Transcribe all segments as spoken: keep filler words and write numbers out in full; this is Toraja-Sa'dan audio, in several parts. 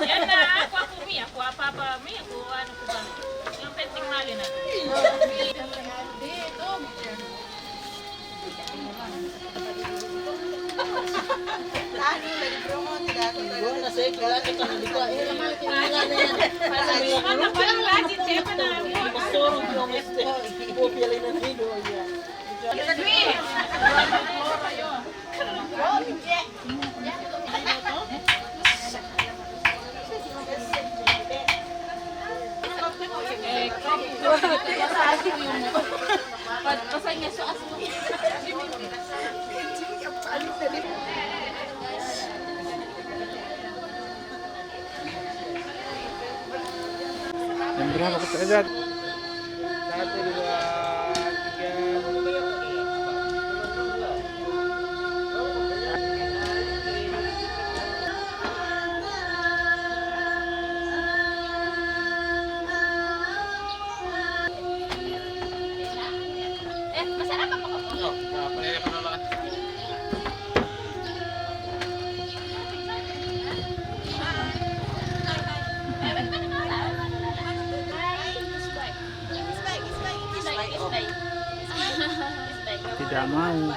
Yana, aku, aku mi, aku apa-apa mi, aku anu, aku bang. Yang penting malin aku. Yang berapa kita lihat? Satu, dua, tiga. Tidak mau.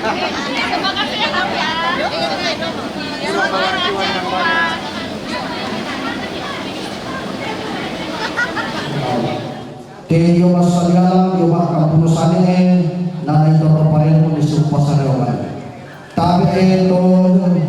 Ke dio massalialang dio ma'kappulo sane, nanaito to parellu di suppasarewangan. Tabe' to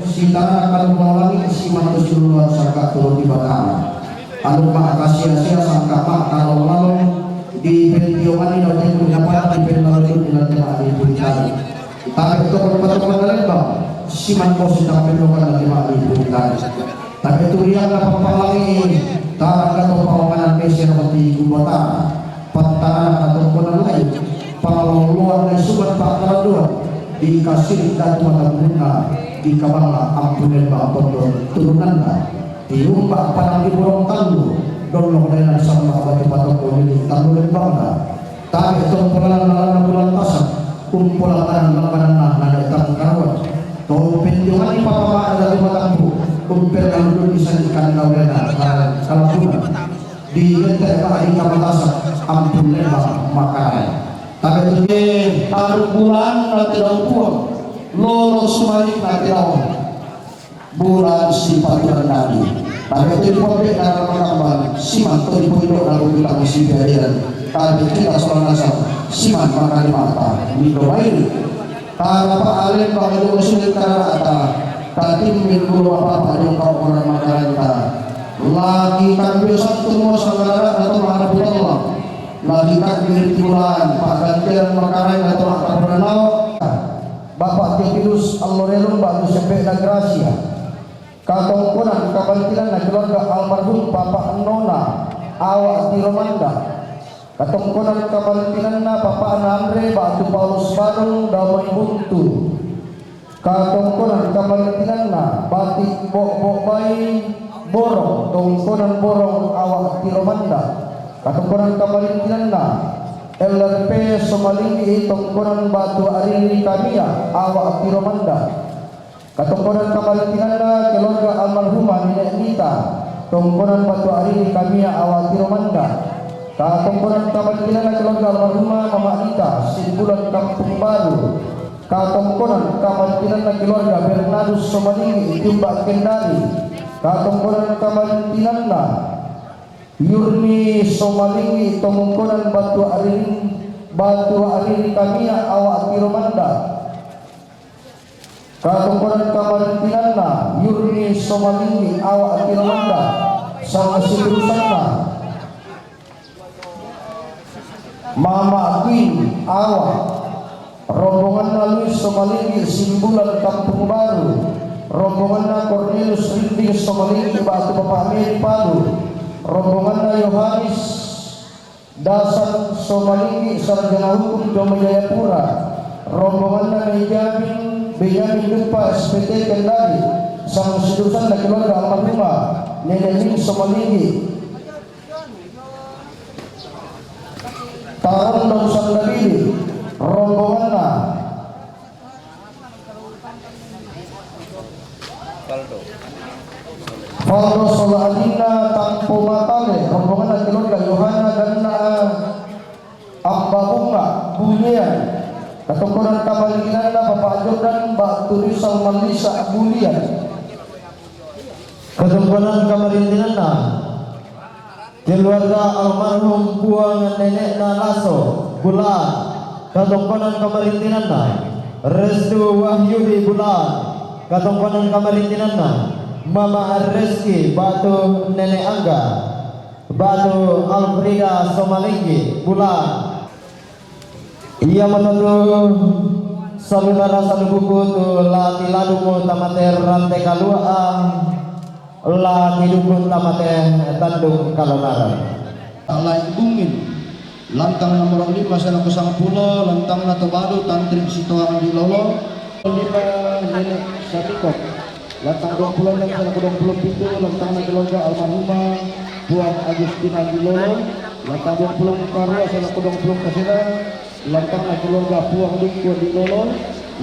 sitara kalumawangi simanto siluluan sangka turun di batara. Anu ma'kasia-sia sangka ma'kalong-lalong di pentionganni dao tempo napata di penlalu di nanti ma'di pulitani. Tabe' to kotopatoanna lembang, simanto sitampellokan lagi ma'di pulitani. Tabe' tu rianna pappalangi, tarangga to pawanganan mesera mati gubata, pantarana katongkonan lain, pangaloloan na suman pa'kalanduan, di kasiri datu matambunna, di kabanga ampun lembang tondon turunanna, tiumba padang di borong tallu, dollong daenan samba batu patokko lili tallu lembangna. Tabe' to umpolana lalana bulan tasak, umpola lalana lambananna nade tangkaruan. To pentionganni papa ma'da datu matampu, umpella lulunni sani kandaurena kalapunan. Di gette ma'di kamatasak, ampun lembang makarae. Tabe' tu tarung bulan na tedau puang, lolo sumaling na tedau. Bulan sipaturan nani. Tabe' tu dipobbe' na makambang, siman to dipoindo na bubitang siperian. Tabe' kita sola nasab, siman makalimata, nido mairi. Tarapa alem bang ado sulit kararata, tatimmin bulu apa-apa dong kau orang makaranta. Lagi kan biasa tu mo sangarara atau maharapu Allah. Lagi kan mirip bulan, pak gantian makarai atau makapuran laut. Bapak Theophilus Allorelum batu sembe na Gracia. Katongkonan kamarintinanna keluarga almarhum Papa Nona, awak Tiro Manda. Katongkonan kamarintinanna Papa Andre batu Paulus Badung Damai Buntu. Katongkonan kamarintinanna Batik Bok-bok Bai Borong, tongkonan Borong, awak Tiro Manda. Katongkonan kamarintinanna L R P Somalinggi, tongkonan Batu Ariri Kamia, awak Tiro Manda. Katongkonan kamarintinanna keluarga almarhumah Nenek Nita, tongkonan Batu Ariri Kamia, awak Tiro Manda. Katongkonan kamarintinanna keluarga almarhumah Mama Nita, Simbulan Kampung Baru. Katongkonan kamarintinanna keluarga Bernadus Somalinggi, Jumba Kendari. Katongkonan kamarintinanna Yurni Somalinggi, tongkonan Batu Ariri, Batu Ariri Kamia, awak Tiro Manda. Katongkonan kamarintinanna Yurni Somalinggi, awak Tiro Manda. Sama seterusnya. Mama Queen, awak. Rombonganna Luis Somalinggi, Simbulan Kampung Baru. Rombonganna Cornelius Rinding Somalinggi, batu Bapak Meri Palu. Rombonganna Yohanes Dasan Somalinggi, sarjana hukum Doma Jayapura. Rombonganna Benyamin, Benyamin Dupa, S P T Kendari, sama sejurusanna keluarga almarhumah Nenek Ning Somalinggi. Tarondong Sandabili, rombonganna Faldo Sola Adinna Tampo Matale, rombonganna keluarga Yohana Ganna Amba Bunga Bulian. Katongkonan kamarintinanna Bapak Jordan, Mbak Turisal Malisa Bulian. Katongkonan kamarintinanna keluarga almarhum Puang Nenekna Laso, Bulan. Katongkonan kamarintinanna Restu Wahyudi, Bulan. Katongkonan kamarintinanna Mama Reski, batu Nenek Angga, batu Alfrida Somalinggi, Bulan. Iya matotu, saudara salukuku, tu la tiladumu tamate rante kalua'a, la tidukun tamate tandung kalonara. Alai bungin, lantang nomor lima selaku sangpulo, lantangna to balu tantri sitoang di lolo. Lima nenek satikok. Lantang duang pulo enneng selaku duang pulo pitu, lantangna keluarga almarhumah Puang Agustina di lolo. Lantang duang pulo karua selaku duang pulo kasera, lantangna keluarga Puang Dukku di lolo.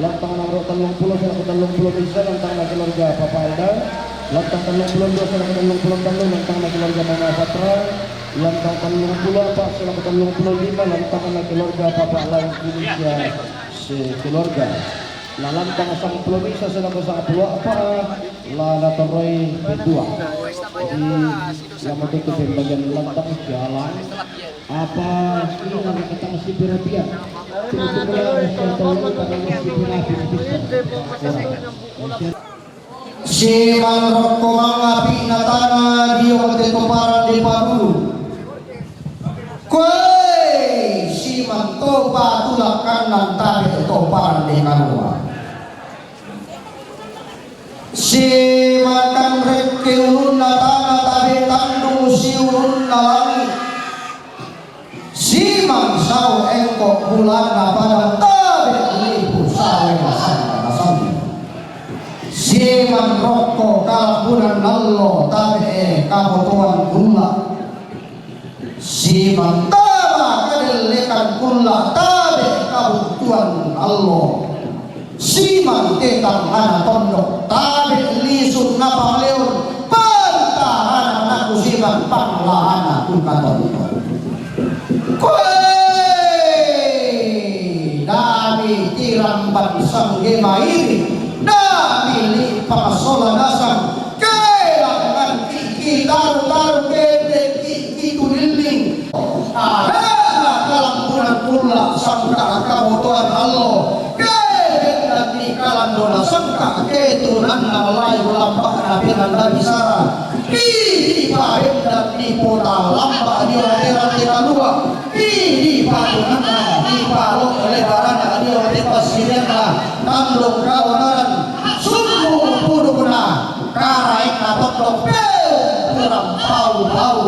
Lantang nomor tallung pulo selaku tallung pulo misa, lantangna keluarga Papa Alda. Lantang tallung pulo dua selaku tallung pulo tallu, lantangna keluarga Mama Patra. Lantang tallung pulo apa selaku tallung pulo lima, lantangna keluarga Papa Lain Indonesia sekeluarga. Lalantang sangpulo misa selaku sangpulo apa, lana toroi betua. Jadi, yang menutup pembagian lantang jalan apa, ini kata si pirapia. Terus pulang, saya tahu, kata si pirapia. Si manrokko mangapi natana dio te toparan de padulu. Koe si mantopa tulakkanna tabe toparan de kanua. Si makan rekke ulunna tana tabe tandung si ulunna langit. Simang sau engko bulanna pada tabe lipu sawe nasang nasang. Simang rokko kalambunan allo tabe kabotoan kulla. Simang tama kadellekan kulla tabe kabutuan allo. Simang tetang ana tondok tabe lisu napaleon pantarana naku simang panglahana kuka tondok. Koe dami tiramban sangge mairi, dami li pakasola nasang kelangan kiki taru-taru kende kiki tulilling. Adana kalampunan kulla sangka kabotoan allo. Kebendan ni kalandona sangka ketunanna layu lampakna penanda bisara. Di pabendan ni pota lampak di oteran de kalua. Di patunanna di palo lebarana di ote pasirianna tandong kaonaran. Sumbu pudukna karaenna tondok peu kurang pau-pau.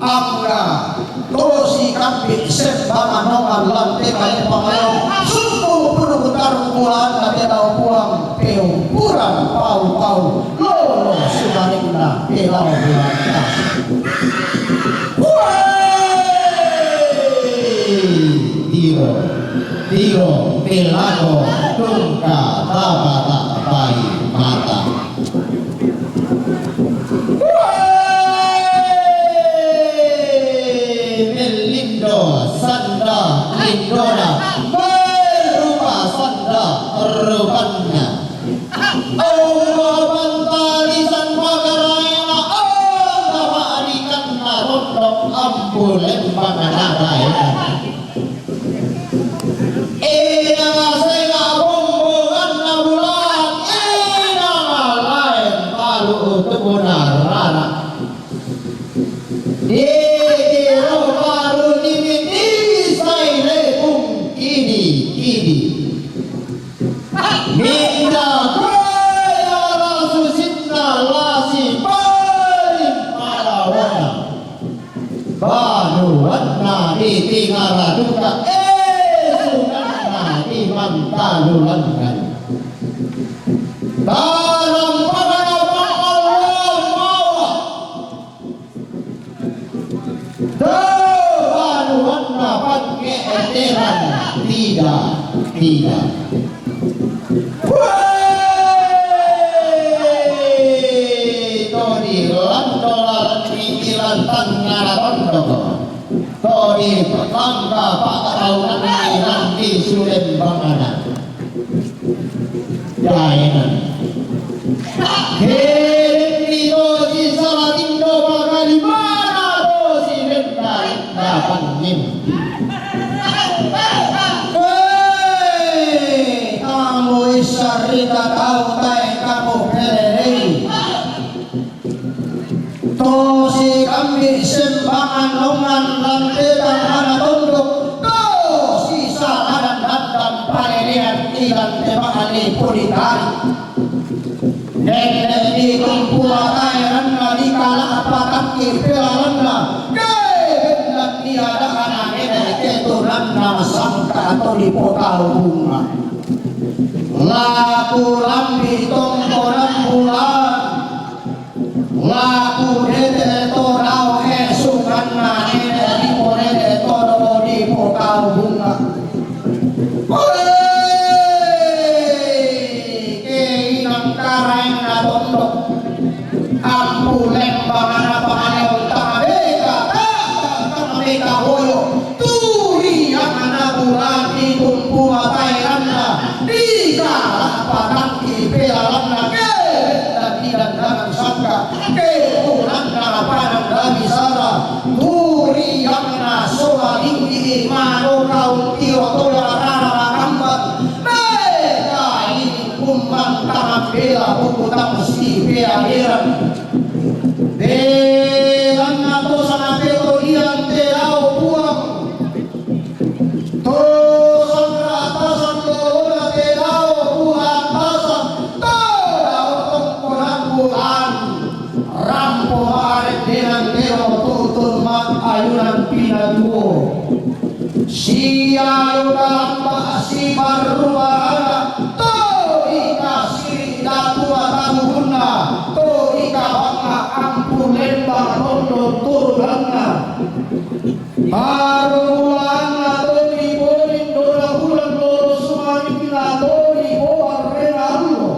Angga tosi kampi sembangan nongan lante kale pangayong. Sumbu puduk tarung bulan na pedau puang peu kurang pau-pau. Lolo sumarinna pedau bulan. Woi! Tiro, tiro, pelako, tungka, tabata, pai, mata. Woi! Mellindo, sanda, lindona, merupa, sanda, rupanna. Auma pantalisan pagaraena, auma ma'rikanna rondok ampu lembang naraena. Ina sela bombonganna bulan, ina laen talu utukuna rara. Dikiro baru nimi-nimi sai lepung kidi-kidi. Minda koe ala susinna lasi paling palawana. Banuanna di tingara duka, esunganna di mantalu langan. Tanam pagana Allah mawa. Doa nuanna pangke eteran tidak, tidak. Woi, todi lando lalan di ilan tangana tondoko. Todi petangka pakataunanni nandi sulembangana. Daena. Herenni tosi salatindo makalimana tosi lenda-lenda pannimpi. Hei, kamu issarita tau tae kamu pelelei. Tosi kambi sembangan nongan lante tangana tondok, tosi salanan dandang palelean ilan te ma'ani puditari. Nenne di tumpu mataeranna di kala patakki pelalanna, kebendan di ada'na nene ketunanna sangka atau di potau bunga. Laku lambi tongkonan bulan. Laku dete to dao esunganna nene diponene todo dipo tau bunga. Woi, keinang karaenna tondok. Ampu lembang ana pangaleon tangabeka, tangabeka boyo. Turi ana bulan di tumpu mataeranna. Di kala Apa nangki pelalanna ke dan tidak dalam sangka ke kurangna apa nang dari salah turi yang na sola linggi mano kau tiro toya rara kambat. Meka ini kumbang tangan bela buku tang si pealiran. Belanna to sana peto dian te lao puang. To sangra atasan lolona te lao puang atasan. To lao tongkonangku an. Rampo ma'arendenan tero tutur ma ayunan pinatuo. Sia yo kalamba si parrubarana, to ikasiri datu matabuhunna, to ikabangnga ampu lembang rondo turunanna. Parubulanna to dipoling dona bulan lolo sumanikna to dipowarrena allo.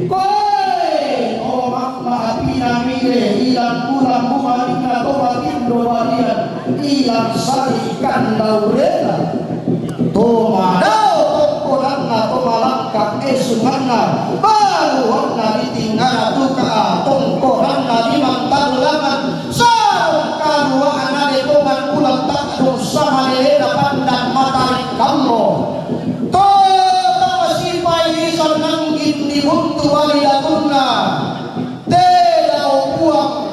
Koe, o mamma apina mile, ilang bulan bumanikna to matindo balian, ilang sari kandaurena. To madao tongkonanna to malangka esunganna, baluanna ditingngana duka tongkonanna limang tabulangan, sarung kalua'na de tongan bulan ta'dung samalelena pandan matarik kammo. To tama sipai isan nanggin dibuntu bali datunna. Te dao puang.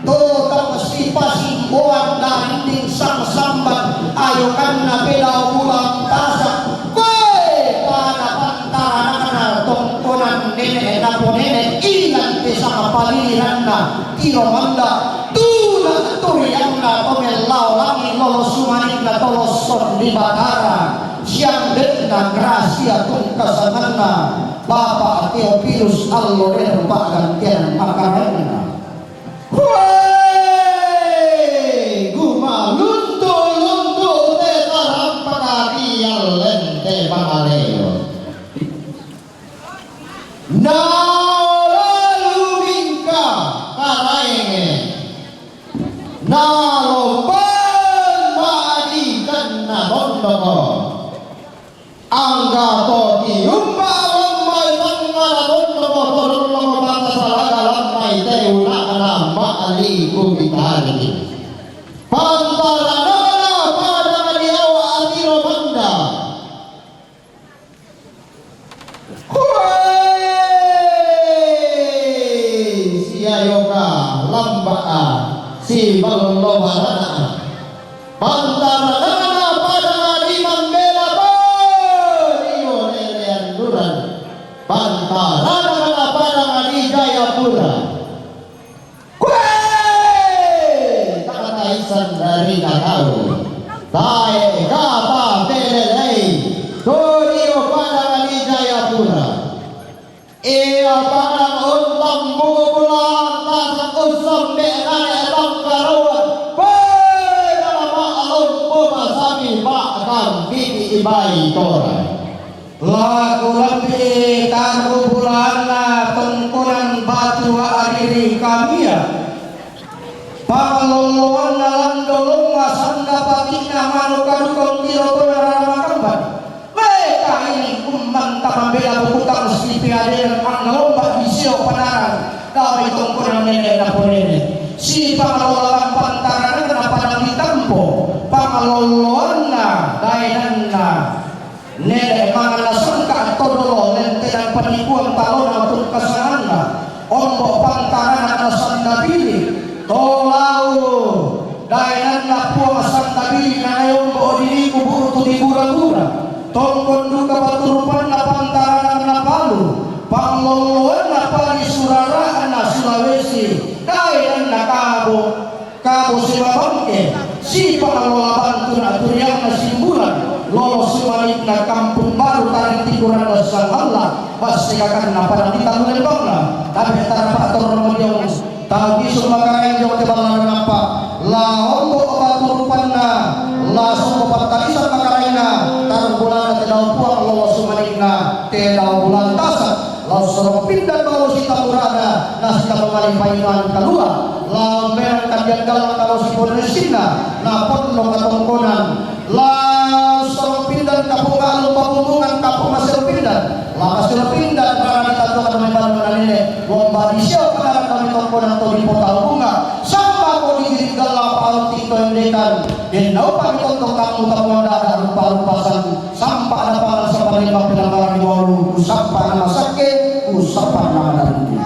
To tama sipasimboan darinding sang samban ayokanna pedao pulang tasak. Koe pada pantaranakna tongkonan nene naponene ilan te sama paliranna tiro manda tuna turianna to mellao langi lolo sumanikna tolo sondi batara. Siang denna grasia tungkasanganna Bapak Theophilus allo rer pa'gantian makaraenna. Hoe, gumaluntu-luntu te tarampaka ri allen te pangaleo. Naolalu mingka karaenge. Nalomban ma'dikanna tondoko. Angga to tiumba lammai tangngana tondoko to dolloko mata salaga lammai te ula'na ma'liku bitariki. Pantaranana padang di awa atiro manda. Hoe! Siayoka lamba'a, siballo barana. Pantaranana padang di mambela to dio leleanduran. Pantaranana padang di Jayapura. Koe! Takataisan dari kakau. Tae kapa pelelei. Torio padang di Jayapura. Ia padang untang buku bulan tasak usam de nane tangkaruan. Koe nama alumpu masami pak kambiki ibai toran. Laku lambi tarru bulanna tongkonan batu adiri kamia. Pangallolloanna lando lomma sanda patikna manu kadukong tiro tona rara makamban. Meka ini ummanta mambela bukutang sipiadean angngalomba di sio panaran. Damai tongkonan nene naponene. Si pangalolaan pantaranna padang ditampo. Pangallolloanna daenanna. Nene manganna sangka todolo lentenan panikuan talona tungkasanganna. Ombo pantarana na sandabili. Tolau daenanna puang sandabili na ombo diriku burutu di bura-bura. Tongkon duka paturupanna pantarana na palu. Pangloloanna pali surara'na Sulawesi. Daenanna kabo. Kabo sibabangke, sipakalola bantu na turiangna simbulan, lolo sumanikna kampung baru tadi tikuranna sang Allah, passekakanna pada di tamu lembangna, tapi tarapa torno diong, tau bisu makarain diong te balla nampa, la ombo batu rupanna, la sombo pattalisan makaraina, tarung bulana te dao puang lolo sumanikna, te dao bulan tasak, Lao sorong pindan bau sita murana, na sita mamaling paingan kalua. Lao merang kandian galang kalau si ponesinna, na ponno katongkonan. Lao sorong pindan kapung alu papumbungan kapung masero pindan. Apa sila pinda karana di tatu kada may balu na nini. Wamba di siya karana kami toko na to di pota bunga. Sama ko di diri gala palo tito endekan. Din daw pa ito to kamu tamu ada ada rupa-rupa san. Sampa na pangan sa panima pinamara di walu. Usapa na masake, usapa na madandi.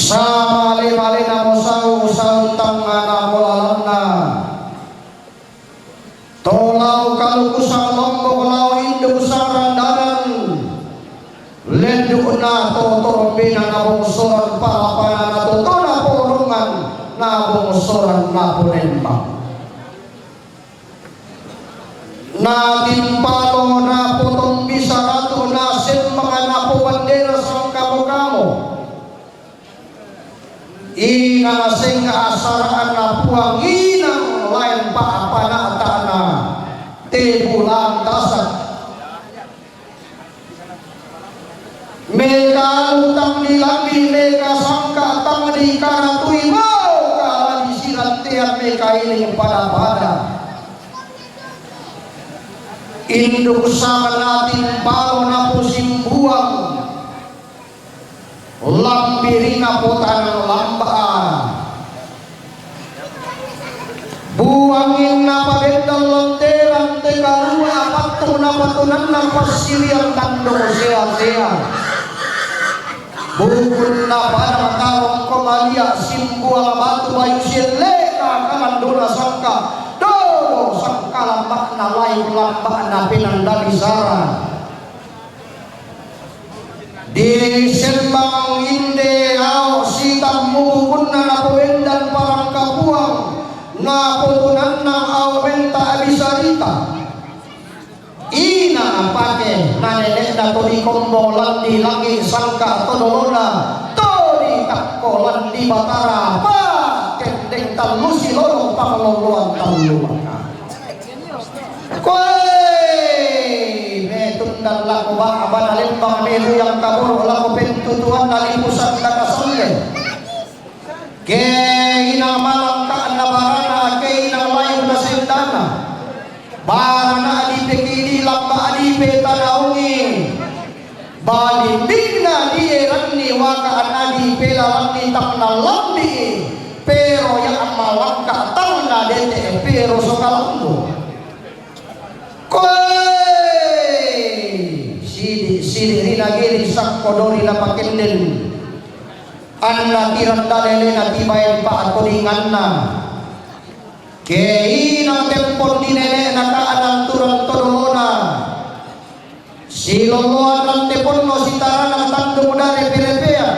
Samali-malina mosau-sau tangngana molalanna. To lao kaluku sang lombok lao induk sang randanan. Lendukna to torombena nabongsoran palapana na totona porongan nabongsoran naponembang. Natimpalo napotombisa ratu nasemmang napobandera sangkamo-kamo. Inang sengga asara'anna Puang inang lain pa'pana'ta'na te bulan tasak. Meka lutang di langi, meka sangka tang di karatui, mau kala di sirantean meka iling pada-pada. Induk sama natimpalo naposimbuang. Lambirina potanang lamba'a. Buangin napabendan lanteran te kalua apattung napatunanna passirian tandung sea-sea. Bukunna padang tarongko malia simbuang batu bayu sielle'na kalandona sangka. Dodo sangka lamba'na lai lamba'na penanda bisara. Disembang inde ao sitammu bukunna napobendan parangka Puang, napotunannang ao menta abisarita. Ina apake na nene'na to dikombo landi langi sangka to dolona, to ditakko landi batara, pakendeng tallu silolong pangloloan tallu maka. Koe, me tundan lako ba'bana lembang, me luyang kaboro lako pentutuanna lipusan dakasalle. Ke inang malangka'na barana, ke inang layukna sendana. Barana dipekidi lamba dipetanaungi. Balimbinna dieranni waka nadi pelalanni tang nalambi, pero ya malangka tang nadete pero sokalambu. Koe sidi-sidi ri nagiri sakko dori napakenden. Anna tirang dalelena tibaen pa'kodinganna. Keina tempon di nene'na ka'anang turang todolona. Siloloan rante ponno sitaranang tandung dare perepean.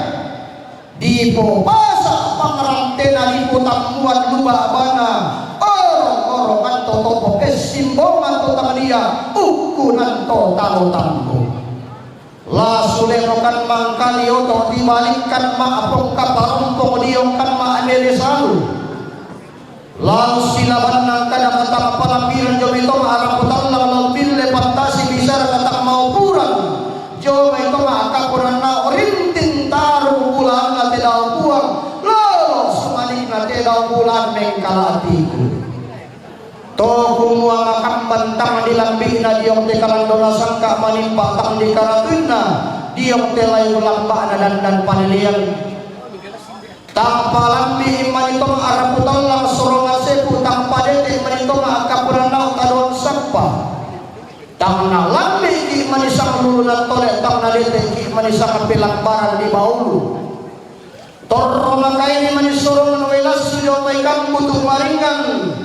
Dipopasa pangrantena dipotammuan luba bana. Oro-oro manto topo kessimbongan to tangdia ukkunan to talo tambu. La sulenokan mangkali oto tibalikkan ma'pongka parompong diongkan ma'mele salu. Lao silabanna kada katang palambiran jomai to ma'arapu tallang lao pille pattasi bisara katang maupuran jomai to ma'kaponanna rinting tarung bulanna te dao puang lolo sumanikna te dao bulan mengkala atiku. To kumua makamban tang di lambi'na diong te kalandona sangka manimpa tang di karatuinna diong te layu lamba'na dandan panilian. Tang palambi mani to ma'arapu tallang sorongan sepu, tang padete mani to ma'kaponanna tadoan sappa. Tang nalambi ki mani sang lulunan tole, tang nadete ki mani sang pelambaran di baulu. Torro makaini mani sorongan welassu jomai kambutu maringang.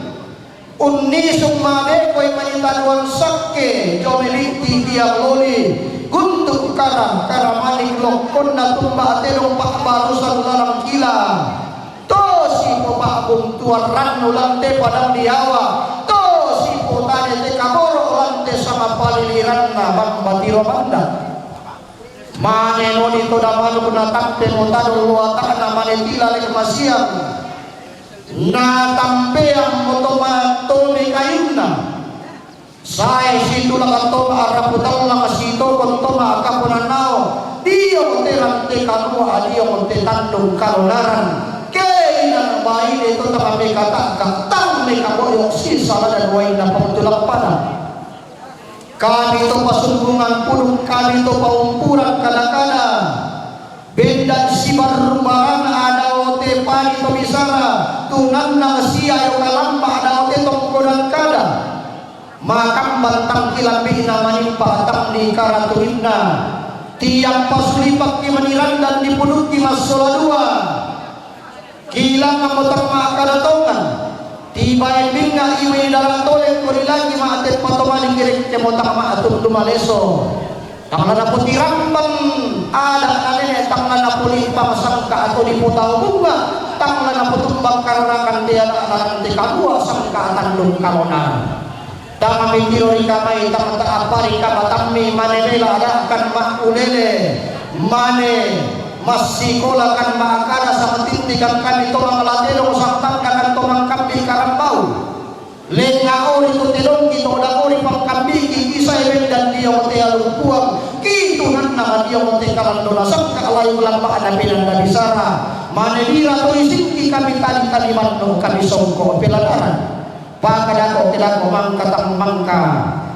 Unnisung mabekoi mani taduan sakke, jomai litti tiang loli, guntu kara, kara manik lokkonna tumba tedong pa'barusan lalang kila. Tosi po pa'buntuan rannu lante padang diawa, tosi po tane te kaboro lante sama paliliranna bambatiro manda. Mane noni to damanuk na tampe mo tadong luata'na mane tilalek masiang. Na tampeang mo to ma-, to mekayunna. Sae situlak to ma'arapu tallang sitokon to ma'kaponannao. Dio te rante kalua, dio te tandung kalonaran. Keinang baine to tama mekatakka, tang mekaboyok sisaladan wainna pamutulak pada. Kami to pasumbungan pudung, kami to paumpuran kada-kada. Bendan sibarru barana adao te pani to bisara, tunanna siayo kalamba adao te tongkonan kada. Makamban tangkilambi'na manimpa tang di karatuinna. Tiang pasulipakki manirandan dipudukki massola dua. Kilang mo tang makkada tongan. Tibae bingnga iwi dalang toleng ko rilaki ma'teppa to mani kirekke mo tang ma'tundu maleso. Tang la napotirambang ada' na nene', tang la napolipang sangka atau dipotau bunga, tang la napotumbang kararakan te ada' na rante kabua sangka tandung kalona. Tang mitiro ri kamai, tang ta'appa ri kamatammi, mane bela ada'kan ma'ulele, mane massikolakan ma'kada, samatittikan kami to manglatelong, sampangkakan to mangkambi karambau. Lenga ori to telongki to dangori pangkambiki, kisae bendan diong te alung puang, kitunanna madiong te karandona sangka layu lampa'na penanda bisara, mane lira to isingki kami tali, kami manno, kami songko pelataran. Pakadako kedako mangka tang mangka.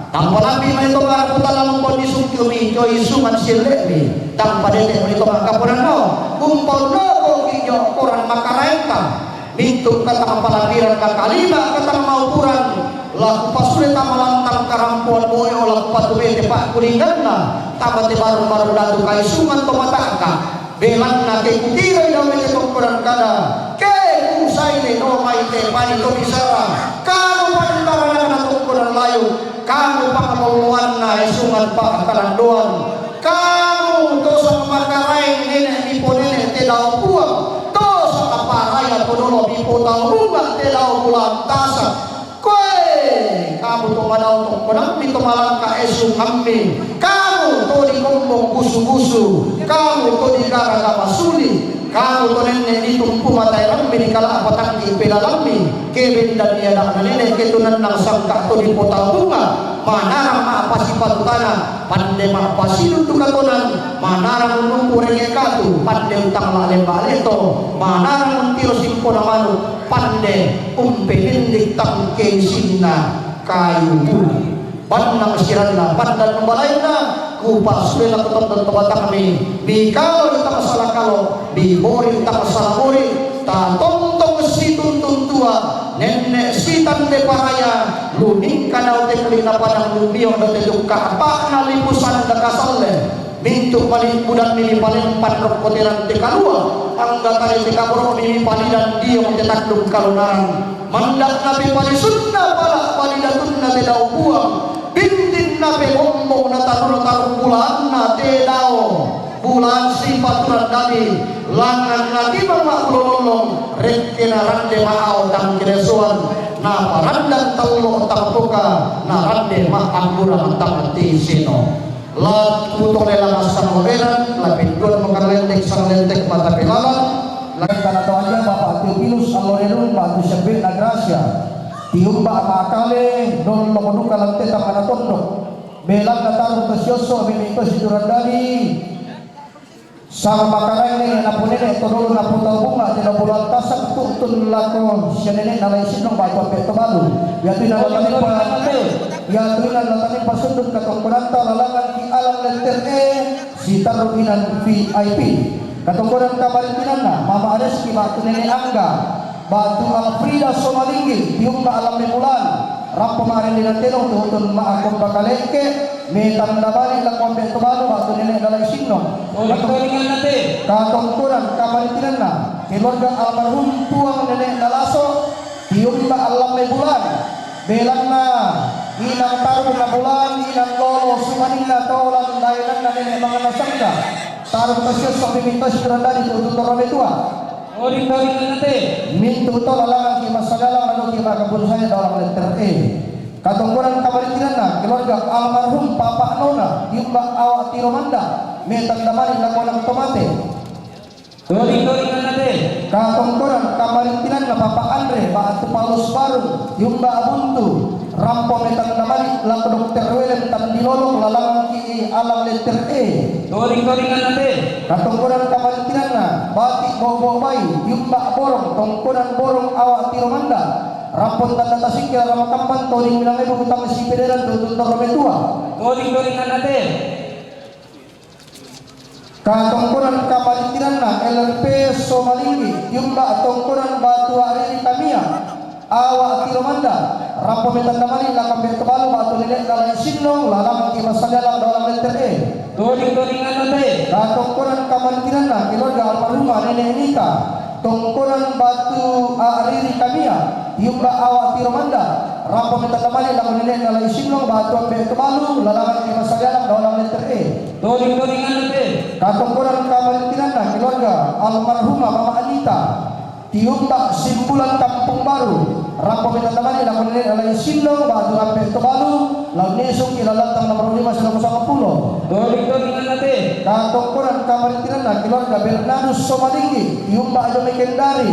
Tampa lambi mai to maraputa lamong bonni sungkiumi joi sungan sielle'mi. Tampa dete mai to mangka ponanno. Umpaunnokoki jo korang makaraenta. Mintu katang palambiran makalima katang maupuran. Laku pasule tama lantang karampoan boyo, laku patu bete pakkulinganna. Tama te baru-baru datu kaisungan to mata'ka. Belanna ke kutiroi dao mete tongkonan kada, ke kusaile no mai te pani to bisara, kamu pantarananna tongkonan layu, kamu pangaloloanna esungan pa'kalandoan, kamu to sangmakaraeng nene' miponene' te dao puang, to sangkaparaya to dolo mipotau bunga te dao bulan tasak. Koe, kamu to madao tongkonammi to malangka esungammi, kamu to dikombong busu-busu, kamu to digaraga masuli, kamu to nenne' ditumpu mataerammi, dikala'pa tangki pelalammi, ke bendan iada'na nene', ke tunannang sangka to dipotau bunga, manarang ma'pasipatu tana, pande ma'pasiduttu katonan, manarang unnumpu renge katu, pande uttang la'leng bale to, manarang untiro simpona manu, pande umpenendik tangke isinna kayu bulu. Bannang siranna, bannang balainna, kupasue lako tondon to batangmi, mikalo tang sala kalo, mibori tang sala bori, tatontong situntun tua, nenne' sitande paraya, lumingka dao te kulinna padang, lumio dao te tukka, apa'na lipu sanda kasalle. Mintu' mali' budanni mipalempan rokko te rante kalua, angga tali te kaboro'mi mipalidan diong te taddung kalonarang. Manda' napipalisunna pala' palidatunna te dao puang, bintinna pemombong natarru-tarru bulaanna te dao bulaan sipaturan dadi, langngan natimang ma'bulo lollong, rekke narande ma'ao tang kilesoan, naparandan tallo tang poka, narande ma'amburang tang tiseno. La kutolelang assangoleran, la penduan mokan lentek sang lentek mata pelalang, la kana to aja Bapak Theophilus Allorerung batu sebbe na Gracia, tiumba makale, don loko duka lante tamana tondok, belang na taru to siosso, mimi to siturandali, sang makaraeng nene' naponene' to dolo napotau bunga te nabulan tasak tu'tun lako sia nene' nalai sinnong batu ambe to balu. Yatu ina latanin pa, yatu ina latanin pasundut katongkonanta lalangangki alang letter E, sitarru inan V I P. Katongkonan kamarintinanna, Mama Areski batu nene' Angga, batu Alfrida Somalinggi, tiumba alamme bulan, rappo ma'rendinang telong tu'tun ma'akompa kalekke, metanda bali lako ambe to balu batu nene' nalai sinnong. Katongkonan kamarintinanna, keluarga almarhum Puang Nene' Nalaso, tiumba alamme bulan, belanna inang taruna bulan, inang lolo sumaninna tolan laenanna nene' mangana sangka, tarung tasio sampi minta sikurandani tu'tun torro metua. Mintu' to lalangangki massagalang, lanuki ma'kaburu saya dalam letter E. Katongkonan kamarintinanna, keluarga almarhum Papa Nona, tiumba awa' tiro manda, metanda bali lako anak to mate. Katongkonan kamarintinanna Papa Andre, batu Paulus Barung, tiumba abuntu, rampo metanda bali lako dokter Welen tandilolong lalangangki alang letter E. Katongkonan kamarintinanna, bati Bobo Bai, tiumba borong, tongkonan borong awa' tiro manda, rampo tanda tasikki ramakampan toding minangai bukutang sipederan tu'tun torro metua. Katongkonan kamarintinanna L R P Somalinggi, tiumba tongkonan batu Ariri Tamia, Awa' Tiromanda, rampo me' tandamali' lako ambe' Tobalu ba'tu nene'na Lai Sinnong, lalangan ki' massalialang daolang letter E. Toding-todinganna te. Katongkonan kamarintinanna keluarga almarhumah Nene' Nita, tongkonan batu A'riri Kamia, tiumba' Awa' Tiromanda, rampo me' tandamali' lako nene'na Lai Sinnong ba'tu ambe' Tobalu, lalangan ki' massalialang daolang letter E. Toding-todinganna te. Katongkonan kamarintinanna keluarga almarhumah Mama Anita, tiumba' Simbulan Kampung Baru, rampo me' tandamali' lako nene'na Lai Sinnong ba'tu ambe' Tobalu, lao nisung ki' lallantang nomor lima sallako sangpulo. Toding-todinganna te. Katongkonan kamarintinanna keluarga Bernadus Somalinggi, tiumba' Ajo me' Kendari,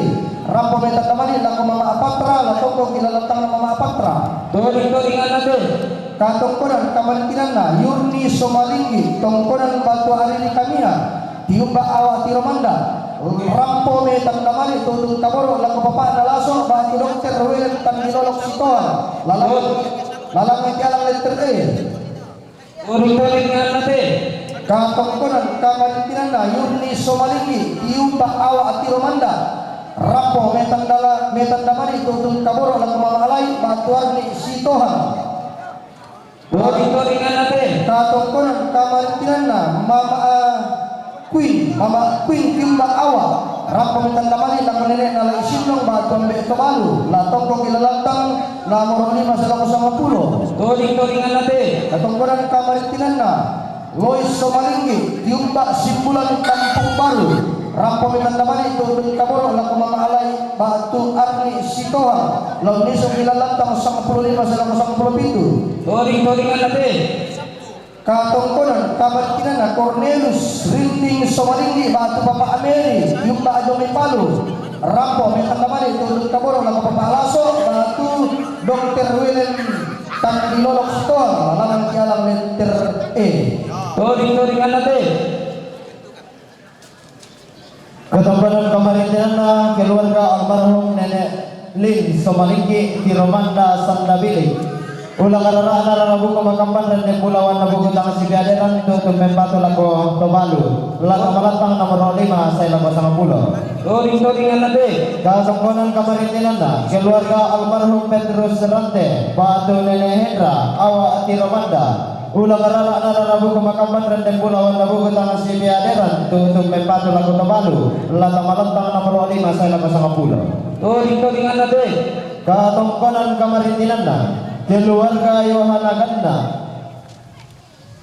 rampo me' tandamali' lako Mama Apatra, lao tongko ki' lallantang Mama Apatra. Toding-todinganna te. Katongkonan kamarintinanna Yurni Somalinggi, tongkonan batu A'riri Kamia, tiumba' Awa' Tiromanda, rampo me' tandamali' tu'u Kaboro' lako bapa'na Laso ba'tu Dokter Welen Tandilolok Sitohang, lalang, lalangan ki' alang letter E. Toding-todinganna te. Katongkonan kamarintinanna Yurni Somalinggi, tiumba' Awa' Tiromanda, rampo me' tandala-, me' tandamali' tu'u Kaboro' lako Mama Alai ba'tu Arni Sitohang. Toding-todinganna te. Katongkonan kamarintinanna Mama, ah, Queen, Mama Queen tiumba' Awa', rampo me' tandamali' lako nene'na Lai Sinnong ba'tu ambe' Tobalu, lao tongko ki' lallantang nomor lima sallako sangpulo. Toding-todinganna te. Katongkonan kamarintinanna Lois Somalinggi, tiumba' Simbulan Kampung Baru, rampo me' tandamali' tu'u Kaboro' lako Mama Alai ba'tu Arni Sitohang, lao nisung ki' lallantang sangpulo lima sallako sangpulo pitu. Toding-todinganna te. Katongkonan kamarintinanna Cornelius Rinding Somalinggi ba'tu Papa Mary, tiumba' Ajo me' Palu, rampo me' tandamali' tu'u Kaboro' lako Papa Laso ba'tu Dokter Welen Tandilolok Sitohang, lalangan ki' alang letter E. Toding-todinganna te. Katongkonan kamarintinanna keluarga almarhum Nene' Lin Somalinggi, Tiromanda Sandabili, ulang rara'na rarabuku makamban rende pulawan na buku tang sibiaderan tu'u mempatu lako Tobalu, lao tamalattang nomor lima sallako sangpulo. Toding-todinganna te. Katongkonan kamarintinanna keluarga almarhum Petrus Rante ba'tu Nene' Hendra, Awa' Tiromanda, ulang rara'na rarabuku makamban rende pulawan na buku tang sibiaderan tu'u mempatu lako Tobalu, lao tamalattang nomor lima sallako sangpulo. Toding-todinganna te. Katongkonan kamarintinanna keluarga Yohana Ganna,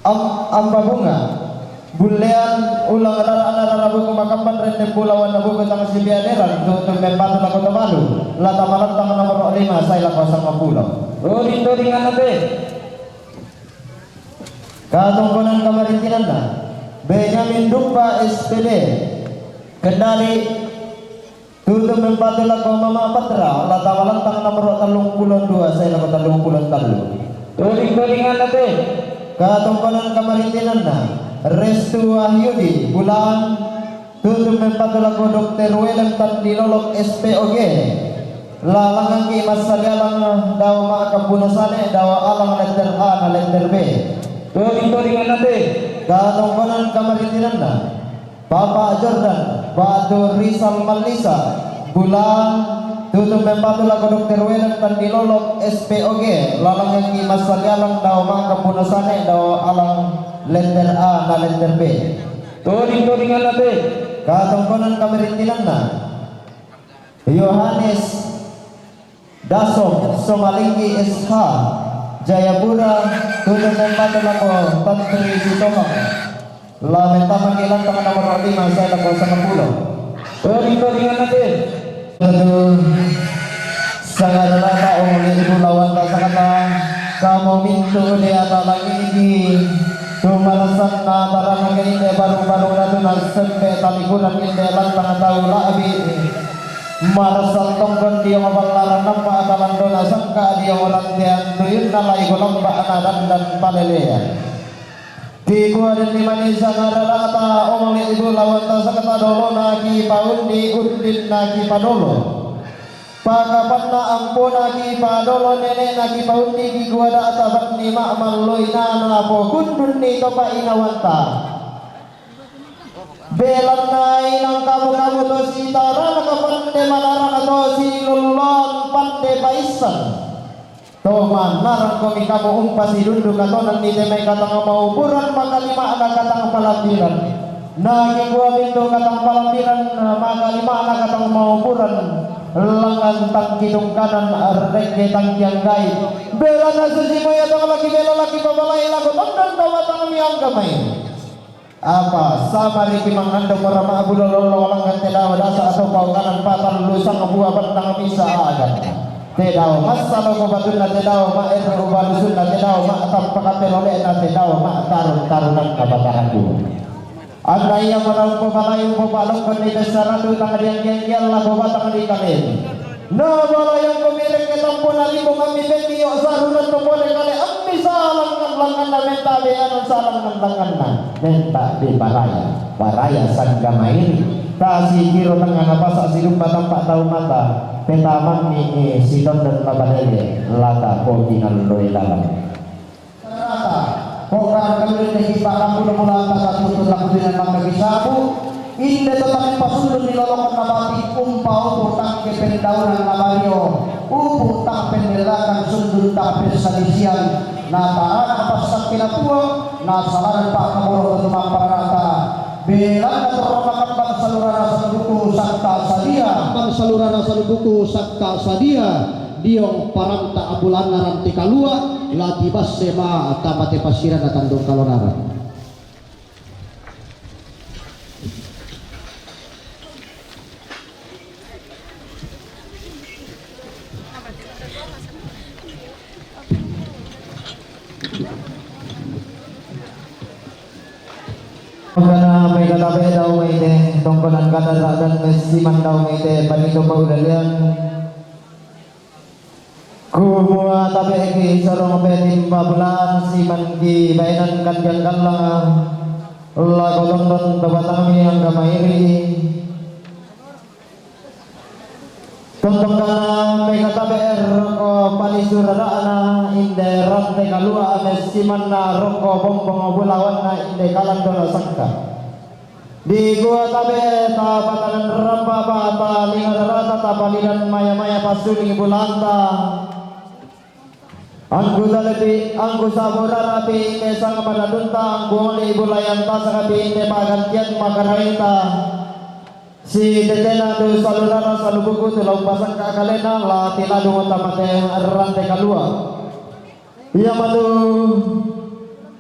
Am-, Amba Bunga, Bullean, ulang rara'na rarabuku makamban rende pulawan na buku tang sibiaderan tu'u mempatu lako Tobalu, lao tamalattang nomor lima sallako sangpulo. Toding-todinganna te. Katongkonan kamarintinanna Benyamin Dumpa, S P D, Kendari, tu'u mempatu lako Mama Patra, lao tamalattang nomor tellungpulo dua sallako tellungpulo tellu. Toding-todinganna te. Katongkonan kamarintinanna Restu Wahyudi, Bulan, tu'u mempatu lako Dokter Welen Tandilolok, S P O G, lalangan ki' massalialang dao ma'akabbu na sane', dao alang letter A na letter B. Toding-todinganna te. Katongkonan kamarintinanna Papa Jordan ba'tu Rizal Mallisa, Bulan, tu'u mempatu lako Dokter Welen Tandilolok, S P O G, lalangan ki' massalialang dao ma'akabbu na sane', dao alang letter A na letter B. Toding-todinganna te. Katongkonan kamarintinanna Yohanes Dasom Somalinggi, S H, Jayapura, tu'u mempatu lako Tantri Sitohang, lao mentama ki' lantang nomor lima sallako sangpulo. Toding-todinganna te. Satu, sangada'ta' omole' ibu lawan ta sakata, kamu mintu' de' ata langiki, tumarasanna tarana ke inde baru-baru natuna sempe talikuran inde lantang tau la'bi. Marasal tongkon dio maballaran nampa' talandona sangka' dio marantean tuyunna lai golamba' na dandan palelean. Kikua denni mani sangada'ta omole' ibu lawan ta sakata dolona ki paundi undinna ki padolo. Pakapanna ampona ki padolo nene'na ki paundi kikua da'ta banni ma'malloi-nana pokundunni to pa'inawanta. Belanna inang kamu-kamu to sitarana kapande manarana to silolloan pande Paissan. To manarang komi kamu umpasi dundu katonan ni teme katang mauburan makalima'na katang palambiran. Na kikua bindu katang palambiran makalima'na katang mauburan. Langan tangki tungkanan, regge tangki anggai. Belana susi moya tong laki bela laki pabalai laku tondon to batang miangga mai. Apa, sama riki mangandung ora ma'bulo lollo langgan te dao dasa atau paukanan patallu sanga bua bannang misa agan. Te dao massalo ko batunna te dao ma'erru balusunna te dao ma'tampaka pelole'na te dao ma'tarun-tarunanna patahan dua. Anna ia manaumpo balayu umpopa'longkon ni pessaratu tang dianggiang-giang lako batang di kalemi. Na balayangko mireng ke tampona limbong ammi pemmi io saruran to pole kale ammi salangngan langanna menta beanan salangngan langanna menta be paraya paraya sangga mairi. Tasi kiro tengah napasa sidumba tampa tau mata petamammi e sitondon mabalele lata poki nalloi lalang. Rata, ko karena kalulin na hipa kamu na mula ang tatatuto na kudu na makagisabu, inde to tang pasundun ni lolokon na batik umpa upu tang kependaunan na bario, upu tang pendelakan sundun tang persalisian, na tarana pasakki na puang, na salanan pa kamoro to tumamparata, belanda to ramakan bangsa lurana salubuku sakta sadia, bangsa lurana salubuku sakta sadia, Diong paranta abulanna rante kalua, la tibasse ma tamate passirana tandung kalonara. Kana mai katabe dao mai te, tongkonan kata dan mesiman dao mai te, panito paudalian. Kumua tabe'ki sorong pe timba bulaan simanki baenan kanjang kallanga, lako tondon to batangmi angka mairi. Tondon kana mega tabe' roko palisu rara'na inde rante kalua ame simanna roko bombong bulawanna inde kalandona sangka. Dikua tabe' tapatanan ramba bata linga rarata tapalidan maya-maya passuling bulanta. Angku talepi, angku saburarapi inde sang madadunta, angku oli bulayanta sakapi inde pagantian makaraita. Si tetena tu salurara salubuku tu laung pasangka kalena la tiladung tamate rante kalua. Ia matu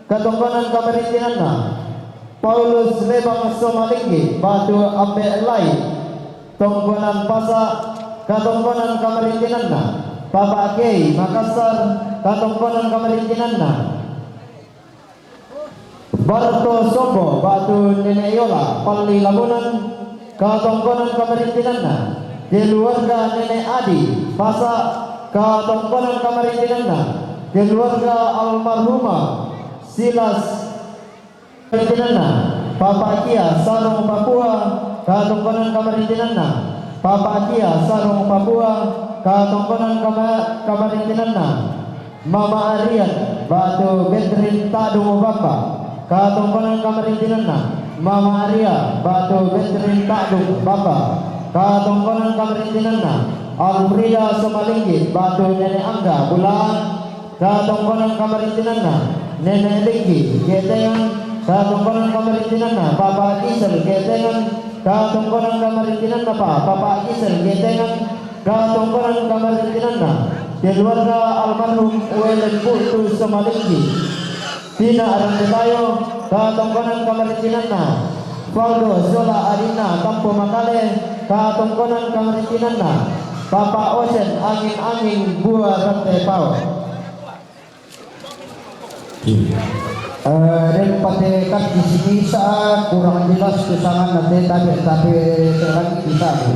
katongkonan kamarintinanna, Paulus Lebang Somalinggi batu Ambe Lai, tongkonan pasa katongkonan kamarintinanna, Papa Kei Makassar katongkonan kamarintinanna, Barto Sombo batu Nene Yola Palli Lamunan, katongkonan kamarintinanna, keluarga Nene Adi, pasa katongkonan kamarintinanna, keluarga almarhumah Silas kamarintinanna, Papa Kia Sarong Papua, katongkonan kamarintinanna, Papa Kia Sarong Papua, katongkonan kama-, kamarintinanna, Mama Arian batu Betrin Tadung Bamba, katongkonan kamarintinanna, Mama Aria batu Betrin Tadung Bamba, katongkonan kamarintinanna, Alfrida Somalinggi batu Nene Angga Bulan, katongkonan kamarintinanna, Nene Linggi Getengan, katongkonan kamarintinanna, Papa Gisel Getengan, katongkonan kamarintinanna, Pa-, Papa Gisel Getengan, katongkonan kamarintinanna, keluarga almarhum Welen Putu Somalinggi, Tina Randetayo, katongkonan kamarintinanna, Faldo Sola Adinna Tampo Makale, katongkonan kamarintinanna, Papa Osen Angin-Angin Bua Rante Pao. Eh, den pate kaki sinisa kurang jelas tu sangan nate tabe tabe terang kita tu.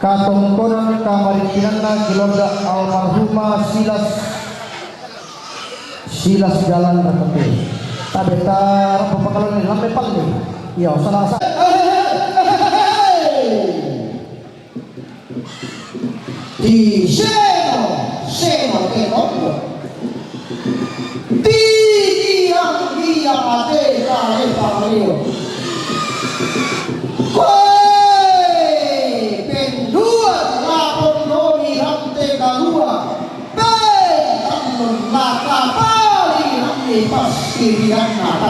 Katongkonan kamarintinanna keluarga almarhumah Silas, Silas Jalan Rakete. Tabe ta rapo pakalon lambe palle. Iya, salah sa-, Ti seno, seno te kopo. Ti iya iya te kale pakaleo. Koe pendua lapon nomi rante.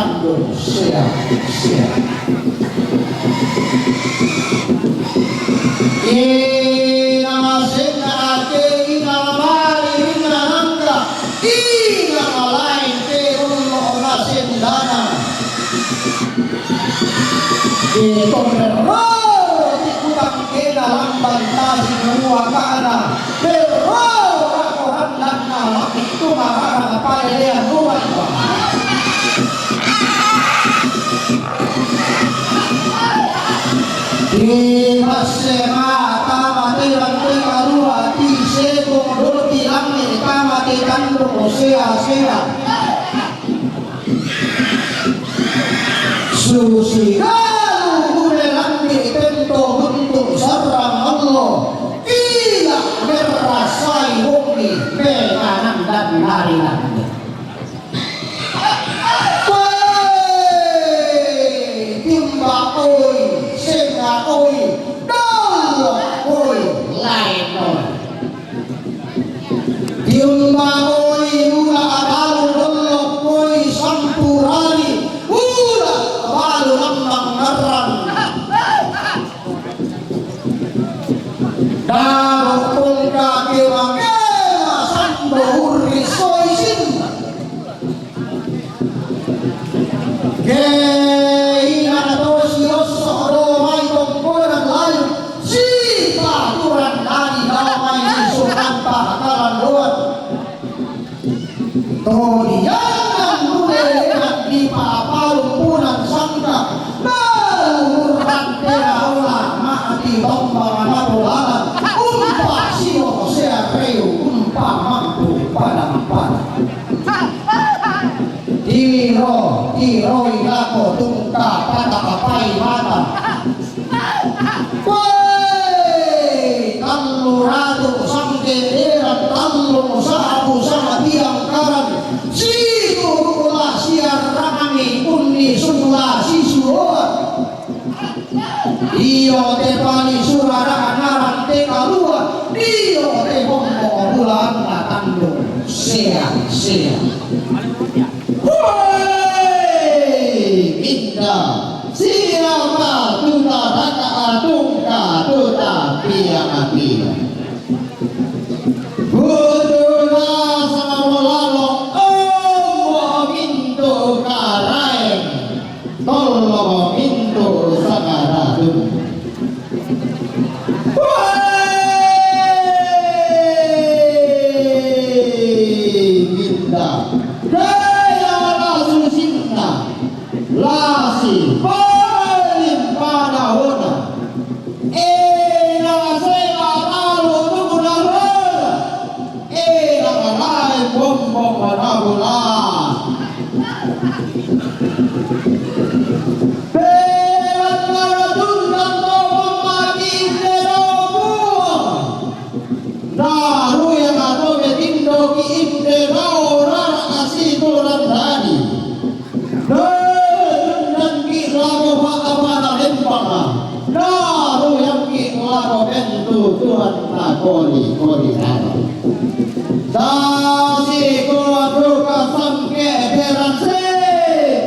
Sea, sea. Inang asenna ake, inang mali rinna nangka, inang lain te ollo nasendana. Di tonrero ti kutangkena lambang tasi mua kana. Berro rako randanna laki tu marana palelean rumah. Di masse mata mate rantai arua ti seko dolo ti langi tama te tanduk sea-sea. Susi galu gure langi tento bentuk sarang Allah. Tidak merasai bumi penganan dan nari langi. Woi, timba oi, senga oi, dolo oi, lain oi. Timba oi, ula abalu dolo oi, sampurali, ula abalu lambang ngarang. Daro pongka kewa-kewa sambo urri soi sinna. Keina to sirosso do mai tongkonan layu, sipaturan nani dao mai lisu tanpa kalandoan. Todiangan mulenan di papalumpunan sangka, naluhur rantera ola mati tomba manapolalan, umpa sio sea reu, umpa mampu padang-padang. Tiro, tiroi lako tungka pada apai mata. Woi, tallu ratu sangke eran, tallu sabu sama tiang karan, situru la siarrangani kunni sula sisuoan. Dio te pali surara narang te kalua, dio te bombo bulanna tanduk sea-sea. Woi, minda, siapa tuta raka atungka tuta pia-pia. Butuna sama lalo, ombo mintu karaeng, tollo mintu sakaratun. Woi, minda, daya lasusinna, lasi paling padahona. Ena sela lalu nukuna roda. Ena lain bombo manabula. Pelan nara tundang to mamaki inde dao buang. Daru yang atau betindo ki inde dao rara kasi tulan tadi. Nendangki lako pa-, apa na lempanga. Naruyangki lako bentu Tuhan na koli-koli rara. Tasi ko duka sangke beran se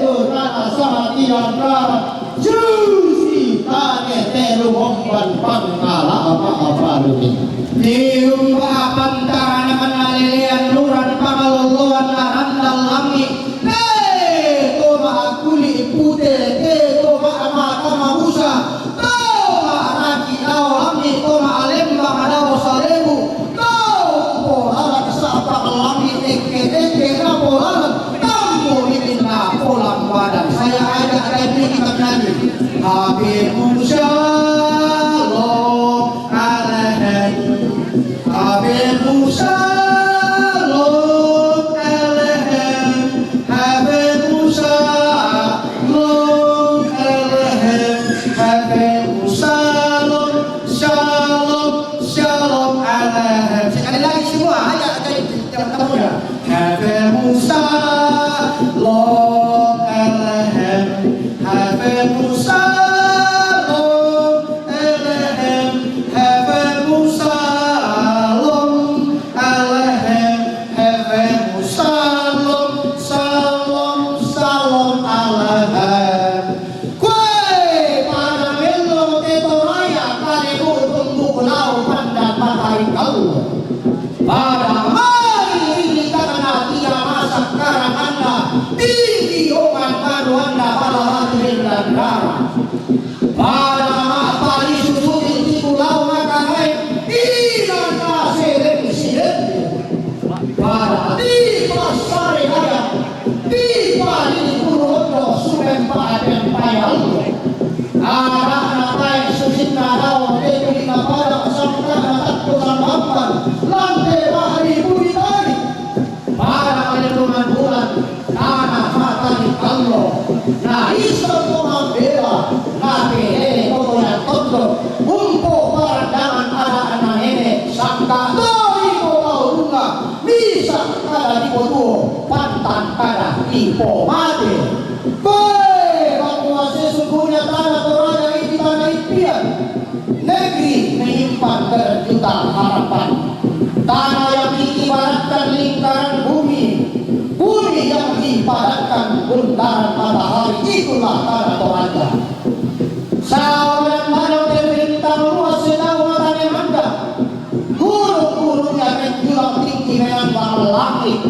tu tana sama tiang rara. Jusi tane teru bomban pangkala apa-apa lumi. Tium apa antara na kenalelean luran pangaloloan na randal langi. Te to makkuli pute, te to mata mabusa, to maraki lao langi, to malembang dao salebu, to polaran sapa langi, tekke-tekke na polaran, tampu ini na polang badan. Saya ajak dari kitab Nabi. Habibun Shalom Alehem. Habibun Shalom Alehem. Habibun Shalom Alehem. Habibun Shalom, Shalom, Shalom Alehem. Sekali lagi semua, ayo, ayo, jangan kamu ya. Habibun Shalom Alehem. Habibun Shalom Alehem. Habibun Shalom Alehem. Habibun Shalom, Shalom, Shalom Alehem. Tangkada ipomate. Be, bahwa sesungguhnya Tanah Toraja ini tanah impian, negeri menyimpan berjuta harapan, tanah yang diibaratkan lingkaran bumi, bumi yang diibaratkan bundaran matahari, itulah Tanah Toraja. Sawalan manuk terbentang luas sejauh mata memandang. Gunung-gunungnya menjulang tinggi menantang langit.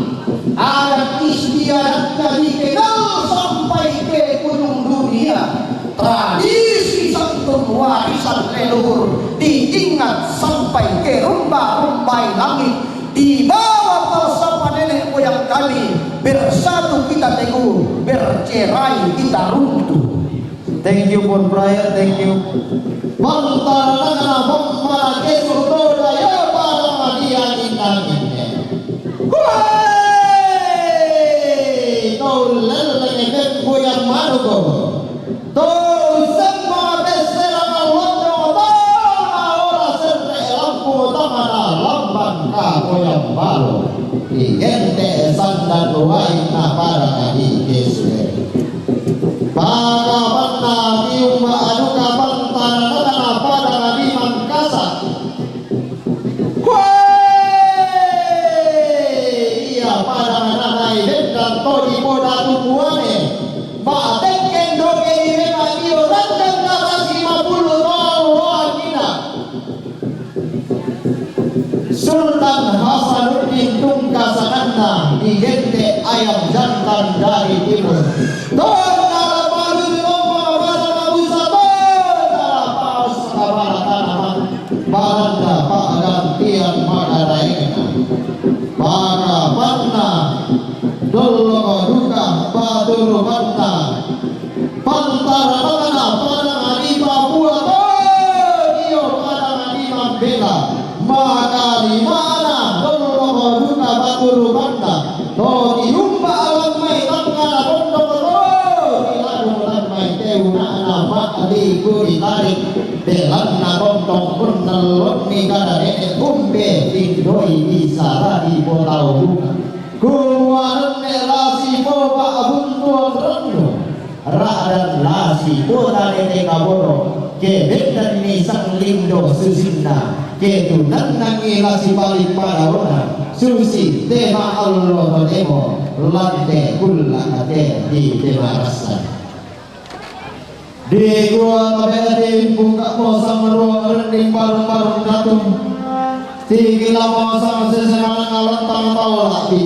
Adat istiadatnya dikenal sampai ke gunung dunia. Tradisi santun warisan leluhur diingat sampai ke rumba-rumbai langit. Di bawah falsafah nenek moyang kami, bersatu kita teguh, bercerai kita runtuh. Thank you for prayer, thank you. Pantara nagana bambara kesu toda ya para madia inangine. Kuai! Tau lelenge bembu yang manugo. Tau semma besera ngalondo tana ora serre lampu tamana lambang kapoyang balo. Igente sandan waina pada kadi kesue. Pakabanna tiumba aduka pantara nagana pada kadi Mangkasa. Kuai! Ia pada nai bendang todi poda tubuane. Ba tekken doge di mema dio randang nara lima puluh taun roangina. Sultan Hasanuddin tungkasananna digente ayam jantan dari timur. Tonna labalu lomba basa mabusa tonna lapaus kabala tanaman. Balanda pa'gantian magaraena. Pakabanna dolloko duka paturubanna. Pantara bangana padanga di Papua to dio padanga di Mambela. Makalimana dolloko duka paturubanna. To tiumba alam mai tangngana pondoko to tilaku alam mai teunana ma'liku ditarik. Belanna tontong punnellonni kada nene kumbe tindoi bisa radi potau buka. Kumuanenne lasi poba buntuan rennu. Ra'dan lasi kota nete kaboro. Ke bendanni sanglindo susinna. Ke tunannangi lasi paling padaona. Susi tema allo totemo. Lante kulla ate di tema rassan. Dikua tabe'ti buka mosang ruang rending barung-barung datu. Tigila mosang sesemana ngalantang tau lati.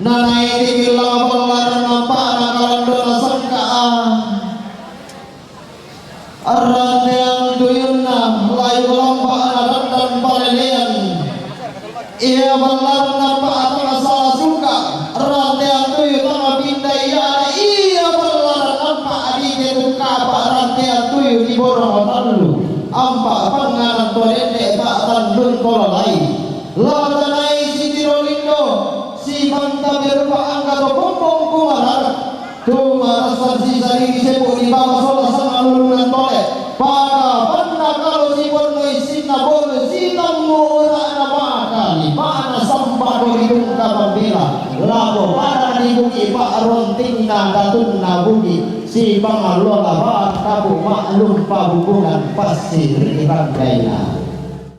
Nanai tigila ballar nampa nakalandona sangka a. Arranteang tuyunna layu lomba nadandan palelean. Ia ballarna pa'tama sala suka, ranteang tuyu tama pinda iana ia ballarna pa'dike tukapa ranteang tuyu di borong tallu, ampa panganan to dende pa'tallun tololai. Latanai sitiro lindo, sibanta berupa angka to pompong kumarara. Tumarassan sisadiki sepu di baba sola sangalulungan tole. Pakabanna kalo siponno issinna bolu sitammu ura'na makali ma'na sambako ditungka mambela. Lako pada di buki pa'rontinna datunna buki sipangallola bakapu ma'lumpa bubunan passi ri ranggaina.